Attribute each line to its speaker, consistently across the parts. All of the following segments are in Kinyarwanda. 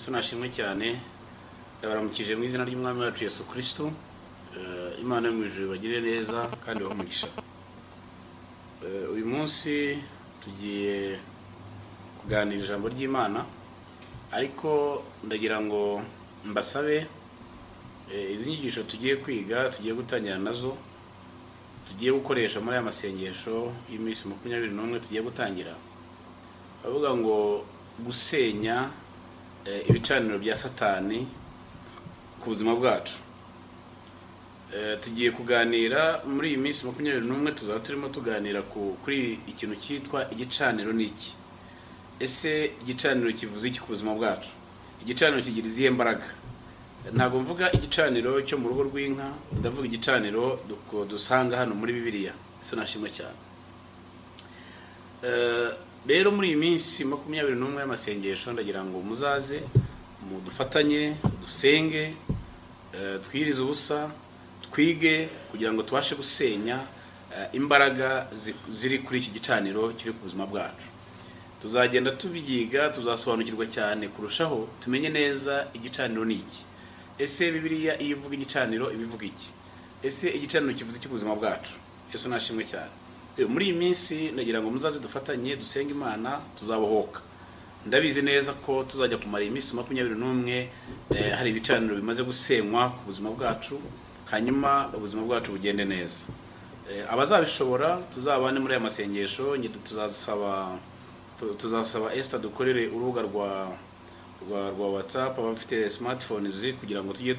Speaker 1: Yesu nashimwe cyane. Ndabaramukije mu izina ry'Umwami wacu Yesu Kristo. Imana yo mu ijuru ibagirire neza kandi ibahe umugisha. Uyu munsi tugiye kuganira ijambo ry'Imana, ariko ndagira ngo mbasabe izi nyigisho tugiye kwiga, tugiye gutangira nazo, tugiye gukoresha muri aya masengesho y'iminsi 21 tugiye gutangira. Bavuga ngo gusenya ibicaniro bya Satani ku buzima bwacu. Tugiye kuganira muri iyi minsi 21, tuzaba turimo tuganira kuri ikintu cyitwa igicaniro n'iki. Ese igicaniro kivuze iki ku buzima bwacu? Igicaniro kigira izihe mbaraga? Ntabwo mvuga igicaniro cyo mu rugo rw'inka, ndavuga igicaniro dusanga hano muri Bibiliya. Ese nashimwe cyane. Rero muri iyi minsi 21 y'amasengesho ndagira ngo muzaze mudufatanye, dusenge, twirize ubusa, twige kugira ngo tubashe gusenya imbaraga ziri kuri iki gicaniro kiri ku buzima bwacu. Tuzagenda tubyiga, tuzasobanukirwa cyane kurushaho, tumenye neza igicaniro ni iki. Ese Bibiliya iyo ivuga igicaniro ibivuga iki? Ese igicaniro kivuze iki ku buzima bwacu? Yesu nashimwe cyane. Muri iyi minsi ndagira ngo muzaze dufatanye, dusenge Imana, tuzabohoka. Ndabizi neza ko tuzajya kumara iminsi 21 hari ibicaniro bimaze gusenywa ku buzima bwacu, hanyuma ubuzima bwacu bugende neza. Abazabishobora tuzabane muri aya masengesho. Tuzasaba Esther dukorere urubuga rwa WhatsApp abafite smartphones, kugira ngo tujye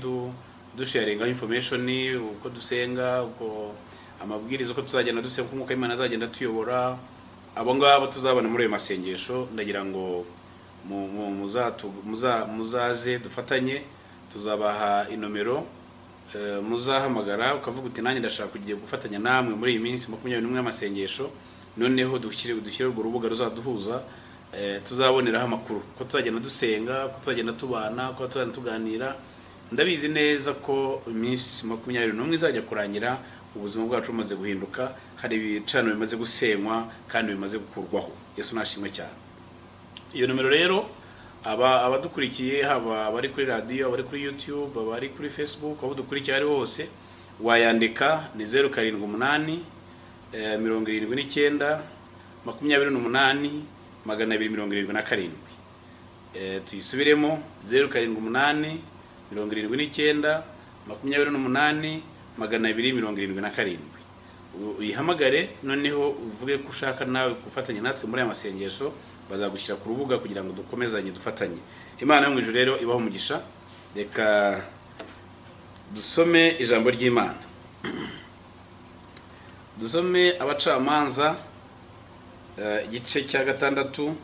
Speaker 1: dusharinga information, uko dusenga, uko amabwiriza, uko tuzagenda dusenga, uko Umwuka w'Imana azagenda tuyobora. Abo ngabo tuzabana muri ayo masengesho. Ndagira ngo muzaze dufatanye, tuzabaha inomero muzahamagara ukavuga uti nanjye ndashaka kugiye gufatanya namwe muri iyi minsi 21 y'amasengesho. Noneho dushyire urwo rubuga ruzaduhuza, tuzaboneraho amakuru, ko tuzagenda dusenga, ko tuzagenda tubana, ko tuzagenda tuganira. Ndabizi neza ko iminsi 21 izajya kurangira ubuzima bwacu bumaze guhinduka, hari ibicaniro bimaze gusenywa kandi bimaze gukurwaho. Yesu nashimwe cyane. Iyo nomero rero abadukurikiye, haba abari kuri radio, abari kuri YouTube, abari kuri Facebook, abo dukurikiye ari hose, wayandika ni 078 79 28 277. Tuyisubiremo 078 79 28 277. Uyihamagare noneho uvuge ko ushaka nawe gufatanya natwe muri aya masengesho, bazagushyira ku rubuga kugira ngo dukomezanye dufatanye. Imana yo mu ijuru rero ibaho umugisha. Reka dusome ijambo ry'Imana. Dusome Abacamanza igice cya 6,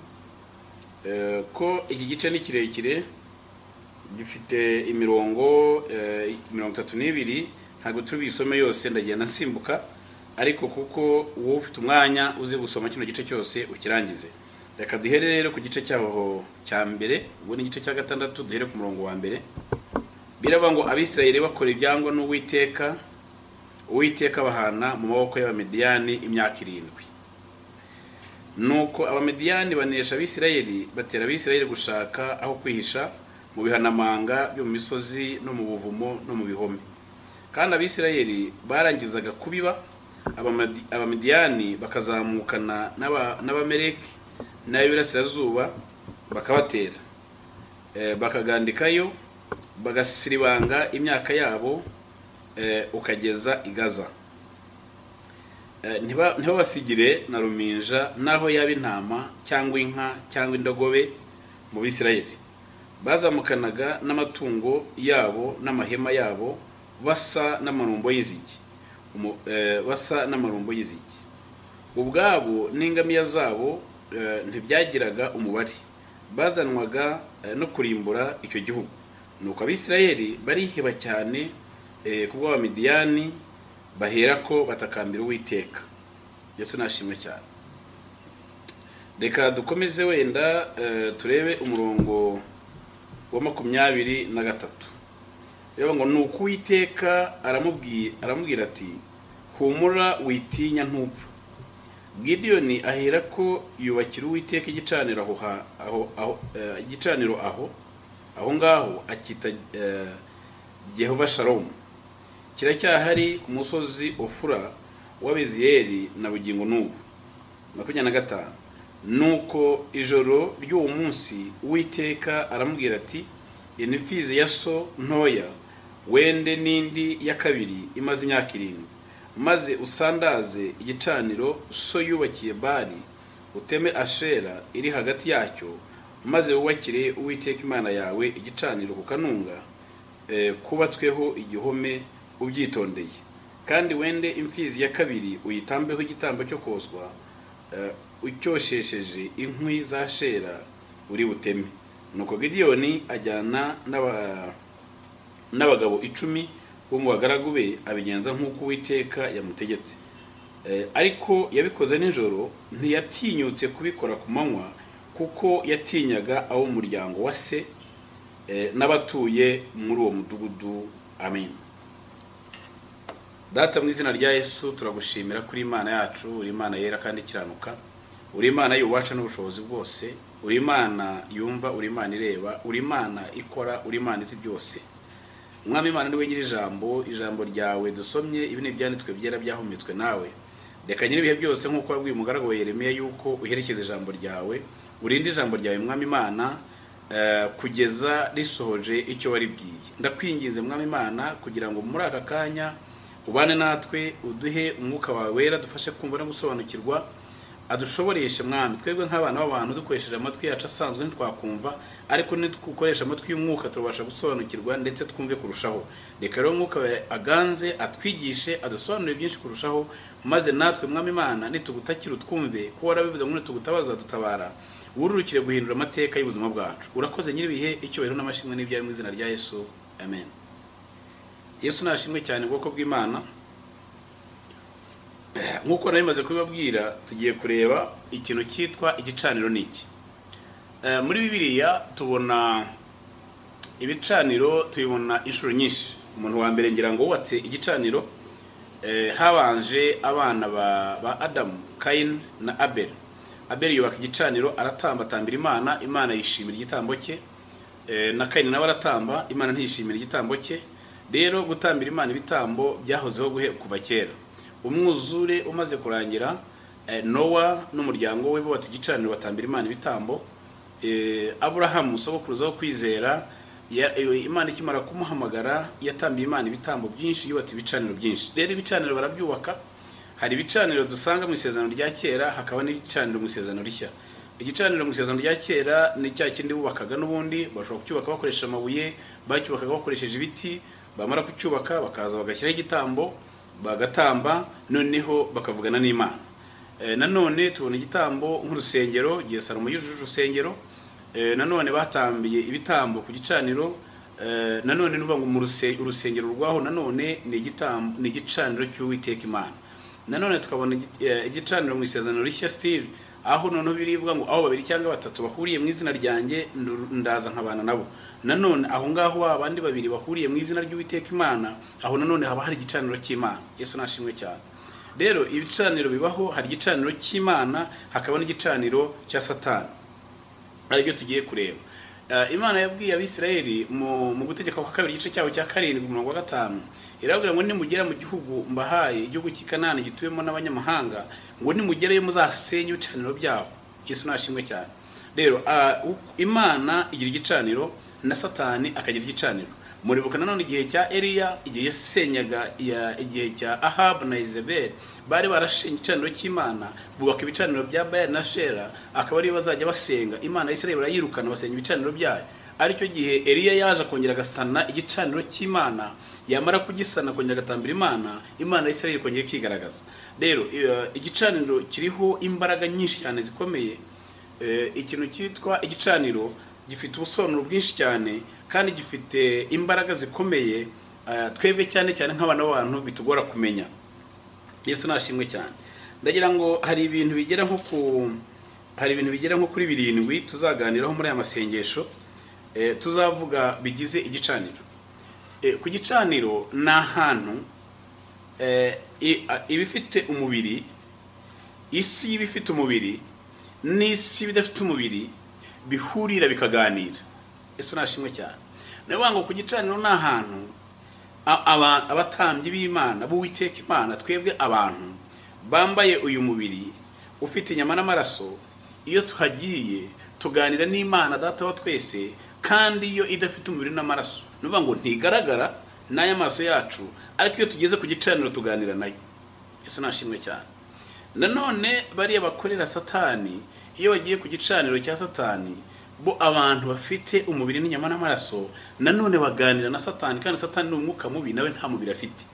Speaker 1: ko iki gice ni kirekire, gifite imirongo 32. Ntabwo tubisome yose, ndagenda nsimbuka, ariko kuko wowe ufite umwanya uze gusoma kino gice cyose ukirangize. Reka duhere rero ku gice cyaho cya mbere, ubwo ni igice cya 6, duhere ku murongo wa mbere. Biravuga ngo Abisirayeli bakora ibyangwa n'Uwiteka, Uwiteka bahana mu maboko y'Abamediyani imyaka 7. Nuko Abamediyani banesha Abisirayeli, batera Abisirayeli gushaka aho kwihisha mu bihanamanga byo mu misozi no mu buvumo no mu bihome. Kandi Abisirayeli barangizaga kubiba, Abamediyani bakazamukana n'Abameleki n'ab'Iburasirazuba bakabatera, bakagandikayo, bagasiribanga imyaka yabo ukageza i Gaza. Ntibabasigire na ruminja, naho yaba intama cyangwa inka cyangwa indogobe mu Bisirayeli. Bazamukanaga n'amatungo yabo n'amahema yabo, basa n'amarumbo y'inzige, basa n'amarumbo y'inzige. Ubwabo n'ingamiya zabo ntibyagiraga umubare, bazanwaga no kurimbura icyo gihugu. Nuko Abisirayeli bariheba cyane kubwo Abamidiyani, baherako batakambira Uwiteka. Yesu nashimwe cyane. Reka dukomeze wenda turebe umurongo wa 23. Reba ngo nuko Uwiteka aramubwira ati humura witinya ntupfa. Gidiyoni aherako yubakira Uwiteka igicaniro aho aho igicaniro aho Aho ngaho akita Jehova Shalom. Kiracyahari ku musozi Ofura w'Abeziyeli na bugingo n'ubu. 25. Nuko ijoro ry'uwo munsi Uwiteka aramubwira ati: "Imfizi ya so ntoya wende n'indi ya kabiri imaze imyaka 7, maze usandaze igicaniro so yubakiye Bali, uteme Ashera iri hagati yacyo, maze wubakire Uwiteka Imana yawe igicaniro ku kanunga kubatsweho igihome ubyitondeye, kandi wende imfizi ya kabiri uyitambeho igitambo cyo koswa, ucyoshesheje inkwi za Shera uri buteme." Nuko Gidiyoni ajyana n'abagabo 10 bo mu bagaragu be, abigenza nk'uko Uwiteka yamutegetse. Ariko yabikoze nijoro, ntiyatinyutse kubikora ku manywa, kuko yatinyaga abo mu muryango wa se n'abatuye muri uwo mudugudu. Amen. Data, mu izina rya Yesu, turagushimira kuri Imana yacu, uri Imana yera kandi ikiranuka, uri Imana y'ububasha n'ubushobozi bwose, uri Imana yumva, uri Imana ireba, uri Imana ikora, uri Imana izi byose. Mwami Imana, ni we nyiri ijambo, ijambo ryawe dusomye, ibi ni ibyanditswe byera byahumetswe nawe. Reka nyiri ibihe byose, nk'uko wabwiye umugaragu wa Yeremiya yuko uherekeza ijambo ryawe, urinde ijambo ryawe, Mwami Imana, kugeza risohoje icyo waribwiye. Ndakwinginze, Mwami Imana, kugira ngo muri aka kanya ubane natwe, uduhe umwuka wawe wera, dufashe kumva no gusobanukirwa, adushoboreshe, Mwami. Twebwe nk'abana b'abantu dukoresheje amatwi yacu asanzwe ntitwakumva, ariko nitukoresha amatwi y'umwuka turabasha gusobanukirwa ndetse twumve kurushaho. Reka rero umwuka wawe aganze, atwigishe, adusobanurire byinshi kurushaho, maze natwe, Mwami Imana, nitugutakira utwumve, ko warabivuze ngo nitugutabaza dutabara, wururukire guhindura amateka y'ubuzima bwacu. Urakoze nyir'ibihe, icyubahiro n'amashimwe n'ibyawe mu izina rya Yesu, amen. Yesu nashimwe cyane. Ubwoko bw'Imana, nk'uko nari maze kubibabwira, tugiye kureba ikintu cyitwa igicaniro. Ni iki? Muri Bibiliya tubona ibicaniro, tubibona inshuro nyinshi. Umuntu wa mbere ngira ngo wubatse igicaniro, habanje abana ba Adamu, Kayini na Abel. Abel yubaka igicaniro, aratamba, atambira Imana, Imana yishimira igitambo cye. Na Kayini nawe aratamba, Imana ntiyishimira igitambo cye. Rero gutambira Imana ibitambo byahozeho kuva kera. Umwuzure umaze kurangira, Nowa n'umuryango we bubatse igicaniro, batambira Imana ibitambo. Aburahamu, sogokuruza wo kwizera, Imana ikimara kumuhamagara yatambiye Imana ibitambo byinshi, yubatse ibicaniro byinshi. Rero ibicaniro barabyubaka. Hari ibicaniro dusanga mu isezerano rya kera, hakaba n'ibicaniro mu isezerano rishya. Igicaniro mu isezerano rya kera ni cya kindi bubakaga n'ubundi, bashobora kucyubaka bakoresheje amabuye, bacyubakaga bakoresheje ibiti, bamara kucyubaka bakaza bagashyiraho igitambo, bagatamba, noneho bakavugana n'Imana. Nanone tubona igitambo nk'urusengero, igihe Salomo yujuje urusengero, nanone batambiye ibitambo ku gicaniro. Nanone nuvuga ngo mu urusengero rwaho nanone ni igitambo, ni igicaniro cy'Uwiteka Imana. Nanone tukabona igicaniro mu isezerano rishya still, aho noneho birivuga ngo aho babiri cyangwa batatu bahuriye mu izina ryanjye, ndaza nkabana nabo. Nanone aho ngaho ba bandi babiri bahuriye mu izina ry'Uwiteka Imana, aho nanone haba hari igicaniro cy'Imana. Yesu nashimwe cyane. Rero ibicaniro bibaho, hari igicaniro cy'Imana, hakaba n'igicaniro cya Satani, aribyo tugiye kureba. Imana yabwiye Abisirayeli mu Gutegeka kwa Kabiri, igice cyaho cya 7, umurongo wa 5, irababwira ngo nimugera mu gihugu mbahaye, igihugu cy'i Kanani gituwemo n'abanyamahanga, ngo nimugereyo muzasenye ibicaniro byaho. Yesu nashimwe cyane. Rero Imana igira igicaniro na Satani akagira igicaniro. Muribuka nanone igihe cya Eliya, igihe yasenyaga igihe cya Ahabu na Izebeli, bari barashenye igicaniro cy'Imana, bubaka ibicaniro bya Bayali na Shera, akaba ariyo bazajya basenga. Imana ya Isirayeli barayirukana, basenya ibicaniro byayo. Aricyo gihe Eliya yaje akongera agasana igicaniro cy'Imana, yamara kugisana akongera agatambira Imana, Imana ya Isirayeli ikongera ikigaragaza. Rero igicaniro kiriho imbaraga nyinshi cyane zikomeye. Ikintu cyitwa igicaniro gifite ubusobanuro bwinshi cyane kandi gifite imbaraga zikomeye, twebwe cyane cyane nk'abana b'abantu bitugora kumenya. Yesu nashimwe cyane. Ndagira ngo hari ibintu bigera nko kuri 7 tuzaganiraho muri aya masengesho, tuzavuga bigize igicaniro. Ku gicaniro ni ahantu ibifite umubiri, isi y'ibifite umubiri n'isi bidafite umubiri bihurira bikaganira. Yesu nashimwe cyane. Ni ukuvuga ngo ku gicaniro ni ahantu abatambyi b'Imana, b'Uwiteka Imana, twebwe abantu bambaye uyu mubiri ufite inyama n'amaraso, iyo tuhagiye tuganira n'Imana Data wa twese, kandi iyo idafite umubiri n'amaraso, ni ukuvuga ngo ntigaragara n'aya maso yacu, ariko iyo tugeze ku gicaniro tuganira nayo. Yesu nashimwe cyane. Nanone bariya bakorera Satani, iyo bagiye ku gicaniro cya Satani, bo abantu bafite umubiri n'inyama n'amaraso nanone baganira na Satani, kandi Satani ni umwuka mubi, nawe nta mubiri afite.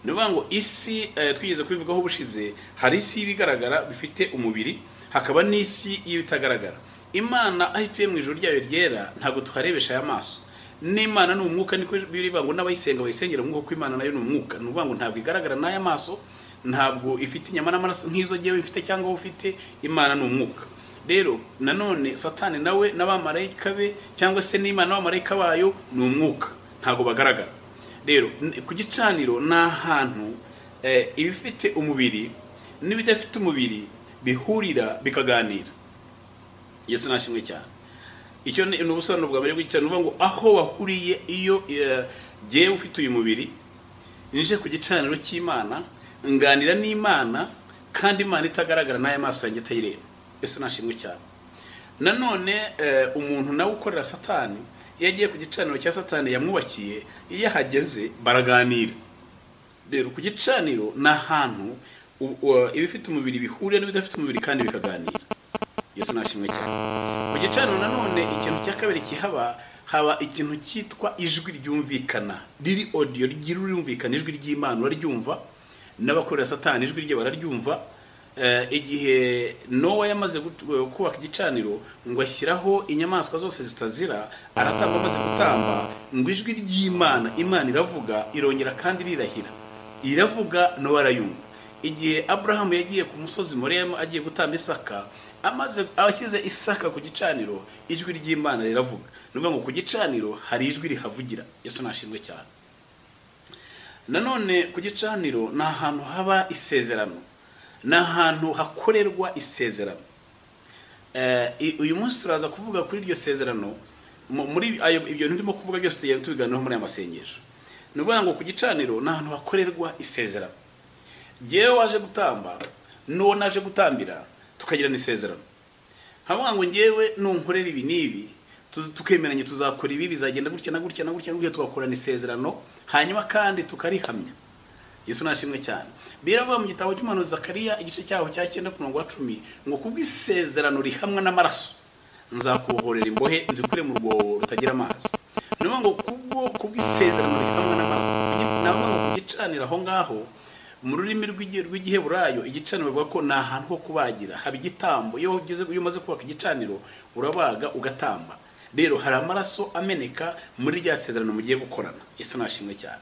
Speaker 1: Ni ukuvuga ngo isi, twigeze kubivugaho ubushize, hari isi y'ibigaragara bifite umubiri, hakaba n'isi y'ibitagaragara. Imana aho ituye mu ijuru ryayo ryera ntabwo tuharebesha aya maso. N'Imana ni umwuka, niko bivuga ngo n'abayisenga bayisengera umwuka, kuko Imana nayo ni umwuka. Ni ukuvuga ngo ntabwo igaragara n'aya maso, ntabwo ifite inyama n'amaraso nk'izo ngewe mfite cyangwa wowe ufite. Imana ni umwuka. Rero nanone Satani nawe n'abamarayika be, cyangwa se n'Imana n'abamarayika bayo, ni umwuka, ntabwo bagaragara. Rero ku gicaniro ni ahantu ibifite umubiri n'ibidafite umubiri bihurira bikaganira. Yesu nashimwe cyane. Icyo ni ubusobanuro bwa mbere bw'igicaniro. Ni ukuvuga ngo aho bahuriye, iyo jyewe ufite uyu mubiri nije ku gicaniro cy'Imana, nganira n'Imana, kandi Imana itagaragara n'aya maso yanjye atayireba. Yesu nashimwe cyane. Nanone umuntu nawe ukorera Satani, iyo agiye ku gicaniro cya Satani yamwubakiye, iyo ahageze baraganira. Rero ku gicaniro ni ahantu ibifite umubiri bihurira n'ibidafite umubiri kandi bikaganira. Yesu nashimwe cyane. Ku gicaniro nanone ikintu cya kabiri kihaba, haba ikintu cyitwa ijwi ryumvikana, riri audio, rigira urumvikana, ijwi ry'Imana uraryumva, n'abakorera Satani ijwi rye bararyumva. Igihe Nowa yamaze kubaka igicaniro ngo ashyiraho inyamaswa zose zitazira, aratamba, amaze gutamba ngo ijwi ry'Imana, Imana iravuga, irongera kandi irirahira, iravuga, Nowa arayumva. Igihe Abrahamu yagiye ku musozi Moriya agiye gutamba Isaka, amaze ashyize Isaka ku gicaniro, ijwi ry'Imana riravuga. Ni ukuvuga ngo ku gicaniro hari ijwi rihavugira. Yesu nashimwe cyane. Nanone ku gicaniro ni ahantu haba isezerano, ni ahantu hakorerwa isezerano. Uyu munsi turaza kuvuga kuri iryo sezerano. Muri ayo, ibyo ndimo kuvuga byose tugenda tubiganiraho muri aya masengesho. Ni ukuvuga ngo ku gicaniro ni ahantu hakorerwa isezerano. Jyewe waje gutamba n'uwo naje gutambira tukagirana isezerano, nkavuga ngo njyewe nunkorera ibi n'ibi, tukemeranya tuzakora ibi, bizagenda gutya na gutya na gutya na gutya, tugakorana isezerano, hanyuma kandi tukarihamya. Yesu nashimwe cyane. Biravuga mu gitabo cy'umuhanuzi Zakariya, igice cyaho cya 9 ku murongo wa 10, ngo kubw'isezerano rihamwa n'amaraso nzakubohorera imbohe, nzikure mu rwobo rutagira amazi. Ni ukuvuga ngo kubw'isezerano rihamwa n'amaraso, ni ukuvuga ngo ku gicaniro aho ngaho, mu rurimi rw'igiheburayo, igicaniro bavuga ko ni ahantu ho kubagira, haba igitambo. Iyo ugeze, iyo umaze kubaka igicaniro, urabaga ugatamba. Rero hari amaraso ameneka muri rya sezerano mugiye gukorana. Yesu nashimwe cyane.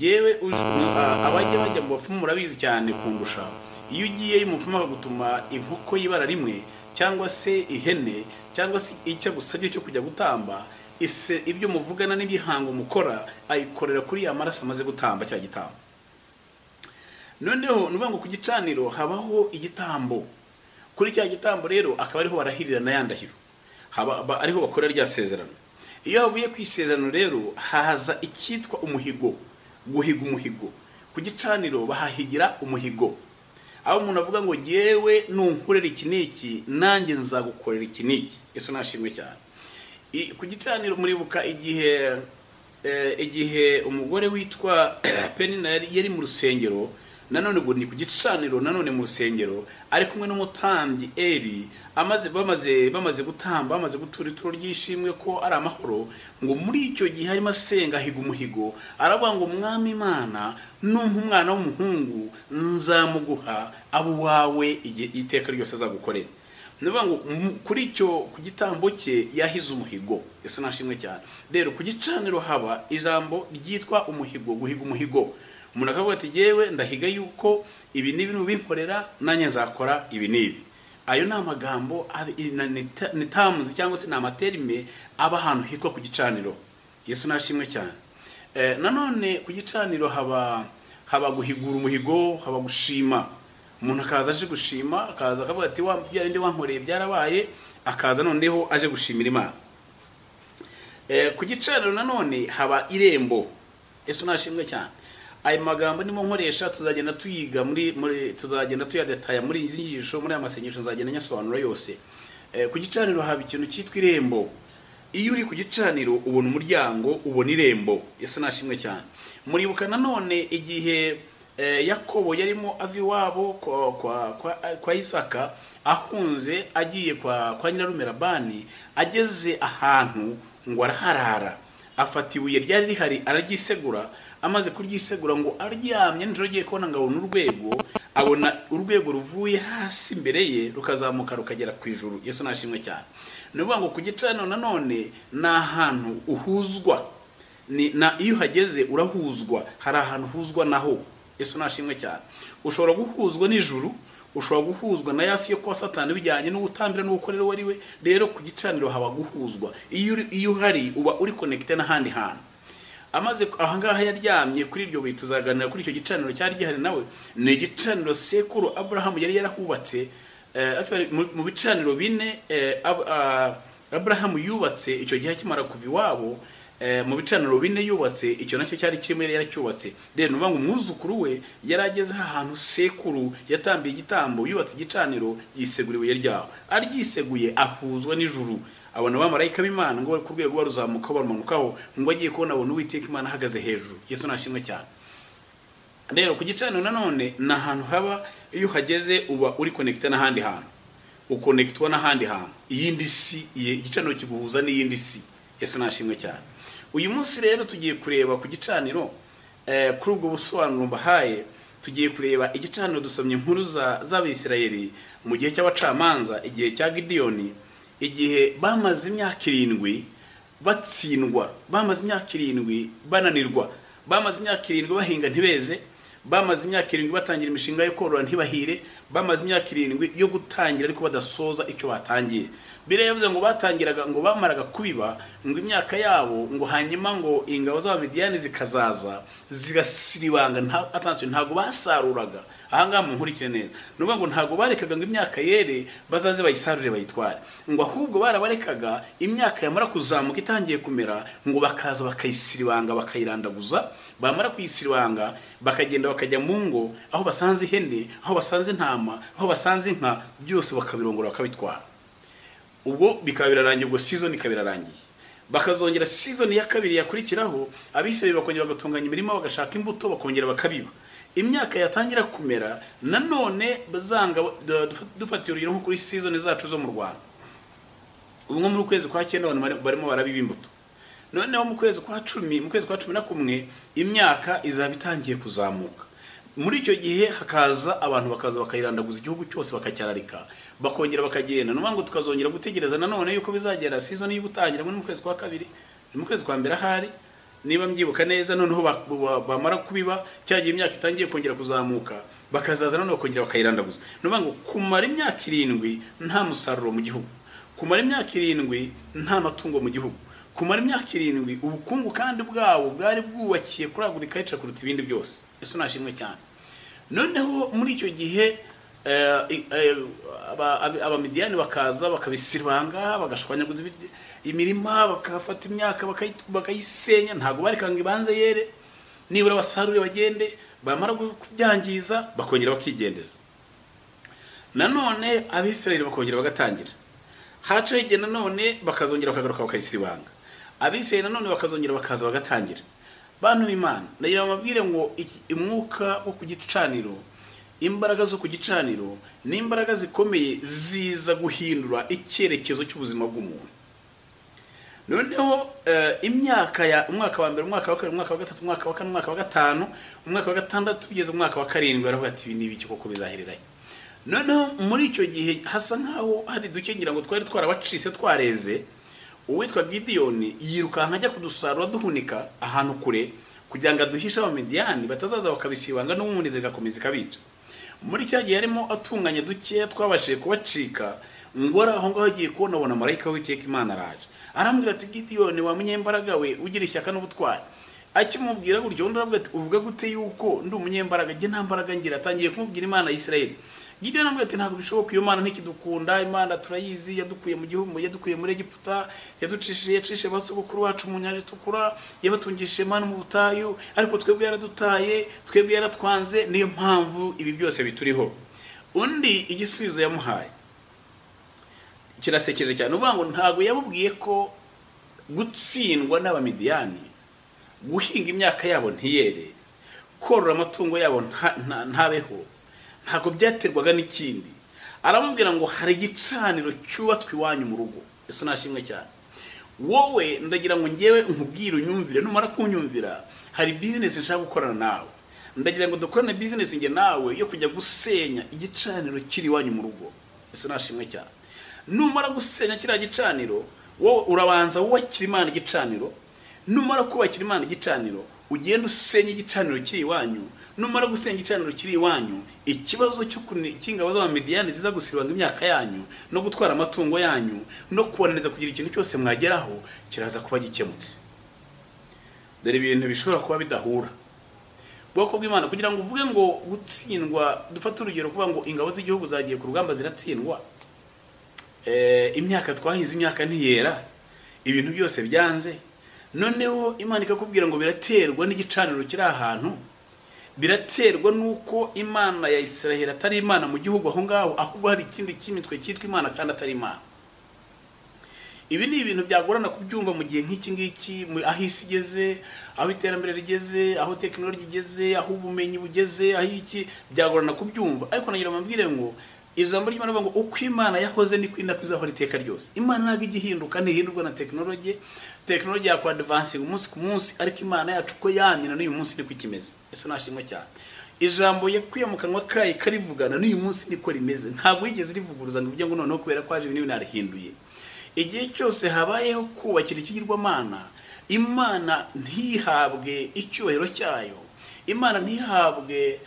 Speaker 1: Yewe, abajya bajya mu bapfumu murabizi cyane kundusha. Iyo ugiye umupfumu akagutuma inkoko y'ibara rimwe, cyangwa se ihene, cyangwa se icyo agusabye cyo kujya gutamba, ise ibyo muvugana n'ibihango mukora ayikorera kuri ya maraso amaze gutamba cya gitambo. Noneho ni ukuvuga ngo ku gicaniro habaho igitambo. Kuri cya gitambo rero akaba ariho barahirira na ya ndahiro, haba ariho bakora rya sezerano. Iyo havuye ku isezerano rero haza icyitwa umuhigo, guhiga umuhigo. Ku gicaniro bahahigira umuhigo, aho umuntu avuga ngo jyewe nunkorera iki n'iki, nanjye nzagukorera iki n'iki. Yesu nashimwe cyane. Ku gicaniro muribuka igihe umugore witwa Penina yari mu rusengero, nanone ubwo ni ku gicaniro, nanone mu rusengero, ari kumwe n'umutambyi Eli, bamaze gutamba, bamaze gutura ituro ry'ishimwe ko ari amahoro, ngo muri icyo gihe arimo asenga ahiga umuhigo, aravuga ngo Mwami Imana, numpa umwana w'umuhungu nzamuguha abo wawe iteka ryose azagukorera. Ni ukuvuga ngo kuri icyo ku gitambo cye yahize umuhigo. Yesu nashimwe cyane. Rero ku gicaniro haba ijambo ryitwa umuhigo, guhiga umuhigo. Umuntu akavuga ati jyewe ndahiga yuko ibi n'ibi nubinkorera nanjye nzakora ibi n'ibi. Ayo ni amagambo ni terms cyangwa se ni amaterme aba ahantu hitwa ku gicaniro. Yesu nashimwe cyane. Nanone ku gicaniro haba guhigura umuhigo, haba gushima. Umuntu akaza aje gushima, akaza akavuga ati wa bya bindi wankoreye byarabaye, akaza noneho aje gushimira Imana. Ku gicaniro nanone haba irembo. Yesu nashimwe cyane. Aya magambo ndimo nkoresha tuzagenda tuyiga muri tuzagenda tuyadetaya muri izi nyigisho, muri aya masengesho nzagenda nyasobanura yose. Ku gicaniro haba ikintu cyitwa irembo. Iyo uri ku gicaniro ubona umuryango, ubona irembo. Yesu nashimwe cyane. Muribuka nanone igihe Yakobo yarimo ava iwabo kwa Isaka, ahunze agiye kwa nyirarume Labani, ageze ahantu ngo araharara, afata ibuye ryari rihari araryisegura. Amaze kuryisegura ngo aryamye nijoro agiye kubona ngo abona urwego, abona urwego ruvuye hasi imbere ye rukazamuka rukagera ku ijuru. Yesu nashimwe cyane. Ni ukuvuga ngo ku gicaniro nanone ni ahantu uhuzwa, na iyo uhageze urahuzwa, hari ahantu uhuzwa naho. Yesu nashimwe cyane. Ushobora guhuzwa n'ijuru, ushobora guhuzwa na yasi yo kwa Satani bijyanye n'ubutambira n'ubukorero wari we. Rero ku gicaniro haba guhuzwa. Iyo uhari uba uri connected n'ahandi hantu. Amaze ahangaha yaryamye kuri iryo buye, tuzaganira kuri icyo gicaniro cyari gihari nawe. Ni igicaniro sekuru Abrahamu yari yarahubatse. Mu bicaniro bine Abrahamu yubatse icyo gihe akimara kuva iwabo, mu bicaniro bine yubatse icyo nacyo cyari kimwe yari yaracyubatse. Rero nuvuga ngo umwuzukuru we yarageze ahantu sekuru yatambiye igitambo, yubatse igicaniro, yisegura ibuye ryaho. Aryiseguye ahuzwa n'ijuru, abona abamarayika b'Imana ngo ku rwego baruzamuka barumanukaho, ngo agiye kubona abona Uwiteka Imana ahagaze hejuru. Yesu nashimwe cyane. Rero ku gicaniro nanone ni ahantu haba, iyo uhageze uba uri connected n'ahandi hantu, ukonectwa n'ahandi hantu, iyindi si. Igicaniro kiguhuza n'iyindi si. Yesu nashimwe cyane. Uyu munsi rero tugiye kureba ku gicaniro, kuri ubwo busobanuro mbahaye, tugiye kureba igicaniro. Dusomye inkuru z'Abisirayeli mu gihe cy'abacamanza, igihe cya Gidiyoni, igihe bamaze imyaka 7 batsindwa, bamaze imyaka 7 bananirwa, bamaze imyaka 7 bahinga ntibeze, bamaze imyaka 7 batangira imishinga yo korora ntibahire, bamaze imyaka 7 yo gutangira ariko badasoza icyo batangiye. Bire yavuze ngo batangiraga, ngo bamaraga kubiba ngo imyaka yabo, ngo hanyuma ngo ingabo z'Abamidiyani zikazaza zigasiribanga. Attention, ntago basaruraga. Ahangaha munkurikire neza. Nuvuga ngo ntago barekaga ngo imyaka yere bazaze bayisarure bayitware, ngo ahubwo barabarekaga imyaka yamara kuzamuka itangiye kumera, ngo bakaza bakayisiribanga bakayirandaguza. Bamara kuyisiribanga bakagenda bakajya mu ngo, aho basanze ihene, aho basanze intama, aho basanze inka, byose bakabirongora bakabitwara. Ubwo bikaba birarangiye, ubwo season ikaba irarangiye. Bakazongera season ya kabiri yakurikiraho, Abisirayeli bakongera bagatunganya imirima, bagashaka imbuto, bakongera bakabiba. Imyaka yatangira kumera nanone bazanga. Dufatiye urugero nko kuri season zacu zo mu Rwanda, ubu nko muri kwezi kwa 9 abantu barimo barabiba imbuto. Noneho mu kwezi kwa 10, mu kwezi kwa 11 imyaka izaba itangiye kuzamuka. Muri icyo gihe hakaza abantu bakaza bakayirandaguza igihugu cyose bakacyararika, bakongera bakagenda. Nuvuga ngo tukazongera gutegereza nanone yuko bizagera season y'ugutangira muri mu kwezi kwa 2, mu kwezi kwa 1 ahari niba mbyibuka neza. Noneho bamara kubiba cyagiye imyaka itangiye kongera kuzamuka, bakazaza nanone bakongera bakayirandaguza. Nuvuga ngo kumara imyaka 7 nta musaruro mu gihugu, kumara imyaka 7 nta matungo mu gihugu, kumara imyaka 7 ubukungu kandi bwabo bwari bwubakiye kuri agriculture kuruta ibindi byose. Yesu nashimwe cyane. Noneho muri icyo gihe Abamidiyani bakaza bakabisiribanga, bagashwanyaguza imirima, bakafata imyaka bakayisenya. Ntago barekanga ibanze yere, nibura basarure bagende, bamara kubyangiza bakongera bakigendera. Nanone Abisirayeli bakongera bagatangira, haca igihe nanone bakazongera bakagaruka bakayisiribanga. Abisirayeli nanone bakazongera bakaza bagatangira. Bantu b'Imana, ndagira mbabwire ngo umwuka wo ku gicaniro, imbaraga zo ku gicaniro ni imbaraga zikomeye ziza guhindura icyerekezo cy'ubuzima bw'umuntu. Noneho imyaka ya umwaka wa mbere, umwaka wa kabiri, umwaka wa gatatu, umwaka wa kane, umwaka wa gatanu, umwaka wa gatandatu, ugeze umwaka wa 7, baravuga ati ibi ni ibiki koko bizahererayo. Noneho muri icyo gihe hasa nkaho hari duke ngira ngo twari twarabacitse twareze. Uwitwa Gidiyoni yirukanka ajya kudusarura duhunika ahantu kure, kugira ngo aduhishe Abamidiyani batazaza bakabisibanga n'ubundi zigakomeza ikabica. Muri cya gihe yarimo atunganya duke twabashije kubacika, ngo aho ngaho agiye kubona abona marayika w'Uwiteka Imana araje, arambwira ati Gidiyoni wa munyembaraga we ugira ishyaka n'ubutwari, Akimubwira gutyo, undi aravuga ati uvuga gute yuko ndi umunyembaraga, njye nta mbaraga ngira? Atangiye kumubwira Imana ya Isirayeli. Gideyoni aramubwira ati ntabwo bishoboka, iyo Mana ntikidukunda, Imana turayizi, yadukuye mu gihugu, yadukuye muri Egiputa, yaducishije, yacishe basogokuru bacu mu nyanja itukura, yabatungishije manu mu butayu, ariko twebwe yaradutaye, twebwe yaratwanze, niyo mpamvu ibi byose bituriho. Undi igisubizo yamuhaye kirasekeje cyane, uvuga ngo ntabwo yamubwiye ko gutsindwa n'Abamidiyani, guhinga imyaka yabo ntiyere, korora amatungo yabo ntabeho, ntabwo byaterwaga n'ikindi. Aramubwira ngo hari igicaniro cyubatswe iwanyu mu rugo. Yesu nashimwe cyane. Wowe ndagira ngo ngewe nkubwire unyumvire, numara kunyumvira hari business nshaka gukorana nawe. Ndagira ngo dukorane business nge nawe yo kujya gusenya igicaniro kiri iwanyu mu rugo. Yesu nashimwe cyane. Numara gusenya kiriya gicaniro, wowe urabanza wubakira Imana igicaniro. Numara kubakira Imana igicaniro, ugenda usenya igicaniro kiri iwanyu. Numara gusenya igicaniro kiri iwanyu, ikibazo cyo cy'ingabo z'Abamidiyani ziza gusibanga imyaka yanyu no gutwara amatungo yanyu no kuboneza kugira ikintu cyose mwageraho kiraza kuba gikemutse. Dore ibintu bishobora kuba bidahura. Bwoko bw'Imana, kugira ngo uvuge ngo gutsindwa, dufate urugero kuvuga ngo ingabo z'igihugu zagiye ku rugamba ziratsindwa, imyaka twahize imyaka ntiyera, ibintu byose byanze, noneho Imana ikakubwira ngo biraterwa n'igicaniro kiri ahantu, biraterwa nuko Imana ya Isiraheli atari Imana mu gihugu aho ngaho, ahubwo hari ikindi kimitwe cyitwa Imana kandi atari Imana. Ibi ni ibintu byagorana kubyumva mu gihe nk'iki ngiki, aho isi igeze, aho iterambere rigeze, aho tekinoloji igeze, aho ubumenyi bugeze, aho iki, byagorana kubyumva. Ariko nagira mbabwire ngo ijambo ry'Imana rivuga ngo uko Imana yakoze niko izahora iteka ryose. Imana ntabwo igihinduka, ntihindurwa na tekinoloji. Tekinoloji yakwa advancing umunsi ku munsi, ariko Imana yacu uko yamye na n'uyu munsi niko ikimeze. Yesu nashimwe cyane. Ijambo yakuye mu kanwa kayo karivugana n'uyu munsi niko rimeze, ntabwo yigeze rivuguruza ngo uvuge ngo noneho kubera ko haje ibintu narihinduye. Igihe cyose habayeho kubakira ikigirwamana, Imana ntihabwe icyubahiro cyayo, Imana ntihabwe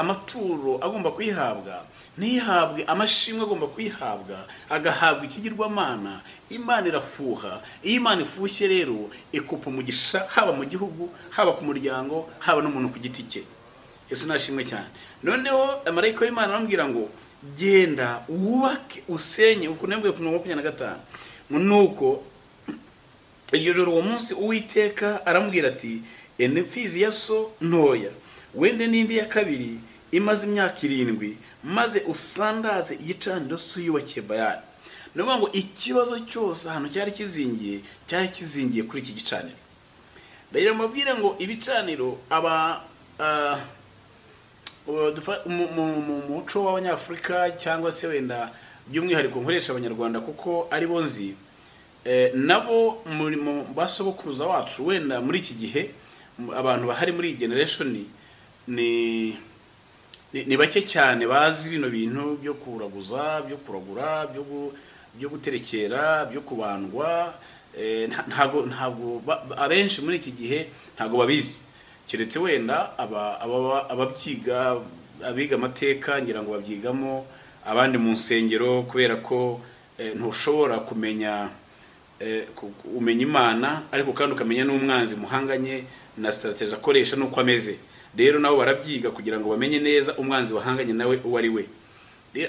Speaker 1: amaturo agomba kuyihabwa, ntihabwe amashimwe agomba kuyihabwa, agahabwa ikigirwamana, Imana irafuha. Iyo Imana ifushye rero ikupa umugisha, haba mu gihugu, haba ku muryango, haba n'umuntu ku giti cye. Yesu nashimwe cyane. Noneho marayika w'Imana aramubwira ngo genda wubake usenye, uko nabwiye ku 25. Nuko iryo joro uwo munsi Uwiteka aramubwira ati enda imfizi ya so ntoya, wende n'indi ya kabiri imaze imyaka 7, maze usandaze igicaniro so yubakiye Bayali. Ni ukuvuga ngo ikibazo cyose ahantu cyari kizingiye, cyari kizingiye kuri iki gicaniro. Ndagira mbabwire ngo ibicaniro aba mu muco w'Abanyafurika cyangwa se wenda by'umwihariko nkoresha Abanyarwanda kuko ari bo nzi, nabo mu basogokuruza wacu, wenda muri iki gihe abantu bahari muri iyi generation ni bake cyane bazi bino bintu byo kuraguza, byo kuragura, byo guterekera, byo kubandwa. Ntabwo abenshi muri iki gihe ntabwo babizi, keretse wenda ababyiga, abiga amateka ngira ngo babyigamo, abandi mu nsengero, kubera ko ntushobora kumenya umenya Imana ariko kandi ukamenya n'umwanzi muhanganye na strategy akoresha nuko ameze. Rero nabo barabyiga kugira ngo bamenye neza umwanzi wahanganye nawe uwo ari we.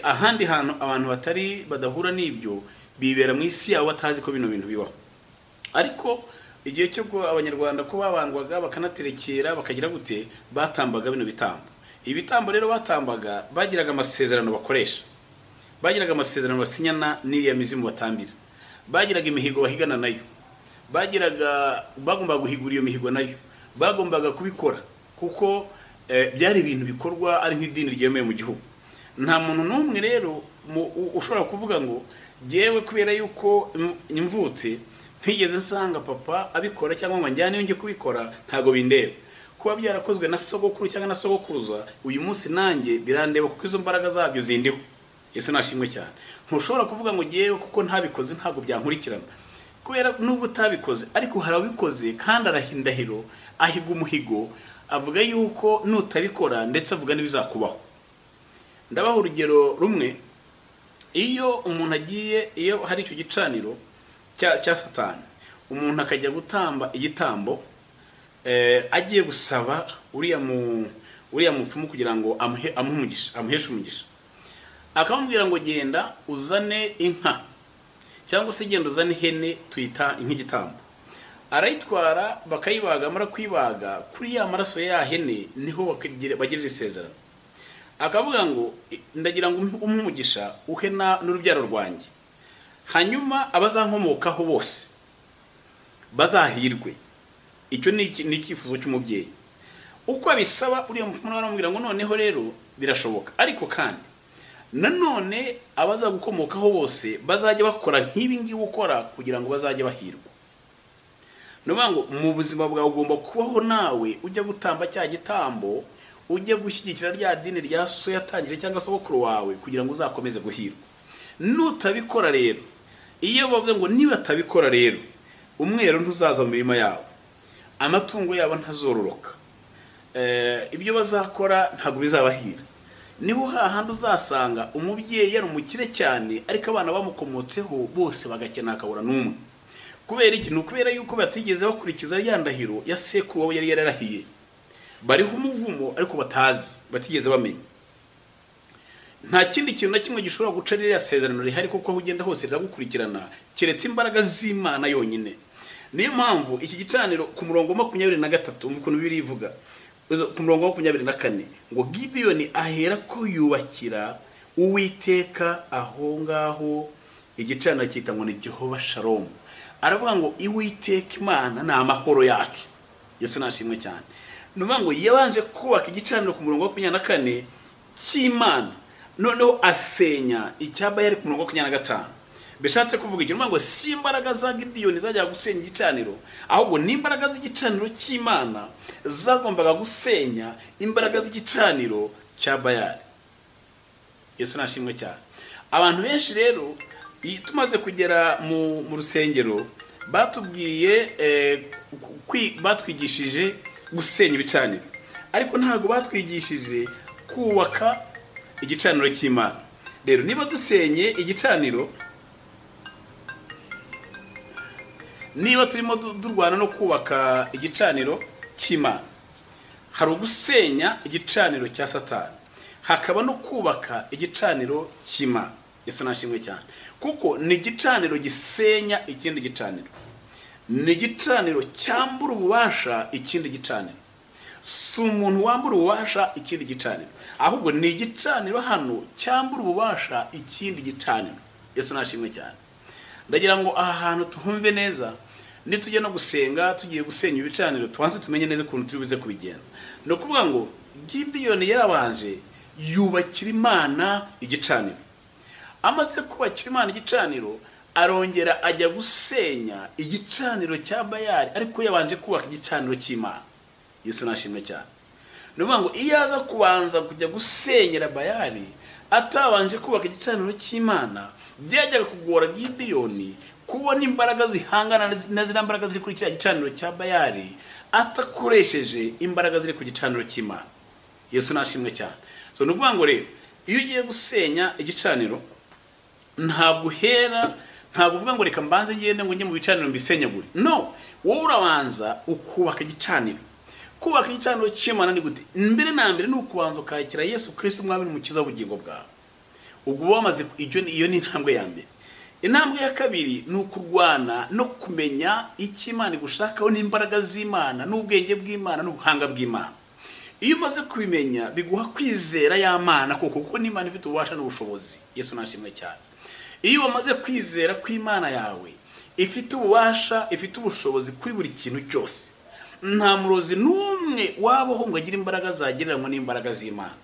Speaker 1: Ahandi hantu abantu batari badahura n'ibyo bibera mu isi yabo batazi ko bino bintu bibaho. Ariko igihe cyo Abanyarwanda ko babandwaga bakanaterekera bakagira gute, batambaga bino bitambo. Ibitambo rero batambaga bagiraga amasezerano bakoresha, bagiraga amasezerano basinyana n'iriya mizimu batambira, bagiraga imihigo bahigana nayo, bagiraga bagombaga guhigura iyo mihigo nayo, bagombaga kubikora kuko byari ibintu bikorwa ari nk'idini ryemewe mu gihugu. Nta muntu n'umwe rero ushobora kuvuga ngo jyewe kubera yuko imvutse ntigeze nsanga papa abikora cyangwa ngo njyane njye kubikora, ntago bindeba. Kuba byarakozwe na sogokuru cyangwa na sogokuruza, uyu munsi nanjye birandeba kuko izo mbaraga zabyo zindiho. Yesu nashimwe cyane. Ntushobora kuvuga ngo jyewe kuko ntabikoze ntago byankurikirana, kubera nubwo utabikoze ariko harabikoze kandi arahindahiro, ahiga umuhigo, avuga yuko nutabikora ndetse avuga n'ibizakubaho. Ndabaha urugero rumwe. Iyo umuntu agiye, iyo hari icyo gicaniro cya Satani, umuntu akajya gutamba igitambo, Agiye gusaba uriya mupfumu kugira ngo amuhe umugisha, amuheshe umugisha, akamubwira ngo genda uzane inka cyangwa se genda uzane ihene tuyita nk'igitambo. Arayitwara bakayibaga, amara kwibaga kuri ya maraso ya hene niho bagirira isezerano. Akavuga ngo ndagira ngo umpe umugisha uhe n'urubyaro rwanjye, hanyuma abazankomokaho bose bazahirwe. Icyo ni icyifuzo cy'umubyeyi. Uko abisaba uriya mupfumu aramubwira ngo noneho rero birashoboka, ariko kandi nanone abazagukomokaho bose bazajya bakora nk'ibi ngibi ukora kugira ngo bazajye bahirwa. Nuvuga ngo mu buzima bwawe ugomba kubaho nawe ujya gutamba cya gitambo, ujya gushyigikira rya dini rya so yatangije cyangwa sogokuru wawe kugira ngo uzakomeze guhirwa. Nutabikora rero, iyo bavuze ngo niba atabikora rero, umwero ntuzaza mu mirima yabo, amatungo yabo ntazororoka, ibyo bazakora ntabwo bizabahira. Niho hahandi uzasanga umubyeyi yari umukire cyane ariko abana bamukomotseho bose bagakena akabura n'umwe. Kubera iki? Ni ukubera yuko batigeze bakurikiza ya ndahiro ya sekuru wabo yari yararahiye. Bariho umuvumo ariko batazi, batigeze bamenya. Nta kindi kintu na kimwe gishobora guca ririya sezerano rihari, kuko aho ugenda hose riragukurikirana, keretse imbaraga z'Imana yonyine. Niyo mpamvu iki gicaniro ku murongo 23 umva ukuntu Bibiliya ivuga, ku murongo 24 ngo Gideyoni ahera ko yubakira Uwiteka aho ngaho igicaniro cyita ngo ni Jehova Shalom. Aravuga ngo Uwiteka Imana ni amahoro yacu. Yesu nashimwe cyane. Nuvuga ngo yabanje kubaka igicaniro ku murongo 24 cy'Imana, noneho asenya icyaba yari ku murongo 25. Bishatse kuvuga iki? Nuvuga ngo si imbaraga za Gideyoni zajya gusenya igicaniro, ahubwo ni imbaraga z'igicaniro cy'Imana zagombaga gusenya imbaraga z'igicaniro cya Bayali. Yesu nashimwe cyane. Abantu benshi rero tumaze kugera mu rusengero batubwiye batwigishije gusenya ibicaniro, ariko ntabwo batwigishije kubaka igicaniro cy'Imana. Rero niba dusenye igicaniro, niba turimo durwana no kubaka igicaniro cy'Imana, hari ugusenya igicaniro cya Satani, hakaba no kubaka igicaniro cy'Imana. Yesu nashimwe cyane, kuko ni igicaniro gisenya ikindi gicaniro, ni igicaniro cyambura ububasha ikindi gicaniro. Si umuntu wambura ububasha ikindi gicaniro, ahubwo ni igicaniro hano cyambura ububasha ikindi gicaniro. Yesu nashimwe cyane. Ndagira ngo aha hantu tuhumve neza, nitujya no gusenga tugiye gusenya ibicaniro tubanze tumenye neza ukuntu turi buze kubigenza. Ni ukuvuga ngo Gideyoni yarabanje yubakira Imana igicaniro. Amaze kubakira Imana igicaniro, arongera ajya gusenya igicaniro cya Bayali, ariko yabanje kubaka igicaniro cy'Imana. Yesu nashimwe cyane. Ni ukuvuga ngo iyo aza kubanza kujya gusenyera Bayali atabanje kubaka igicaniro cy'Imana, byajyaga kugora Gideyoni kubona imbaraga zihangana na ziriya mbaraga ziri kuri kiriya gicaniro cya Bayali atakoresheje imbaraga ziri ku gicaniro cy'Imana. Yesu nashimwe cyane. So ni ukuvuga ngo rero iyo ugiye gusenya igicaniro, ntabwo uhera, ntabwo uvuga ngo reka mbanze ngende ngo njye mu bicaniro mbisenyagure. No, wowe urabanza ukubaka igicaniro. Kubaka igicaniro cy'Imana ni gute? Mbere na mbere ni ukubanza ukakira Yesu Kristo umwami n'umukiza w'ubugingo bwawe. Ubwo wamaze, iyo ni intambwe ya mbere. Intambwe ya kabiri ni ukurwana no kumenya icyo Imana igushakaho n'imbaraga z'Imana n'ubwenge bw'Imana n'ubuhanga bw'Imana. Iyo umaze kubimenya biguha kwizera ya Mana koko, kuko n'Imana ifite ububasha n'ubushobozi. Yesu nashimwe cyane. Iyo wamaze kwizera ko Imana yawe ifite ububasha, ifite ubushobozi kuri buri kintu cyose, nta murozi n'umwe wabaho ngo agire imbaraga zagereranywa n'imbaraga z'Imana.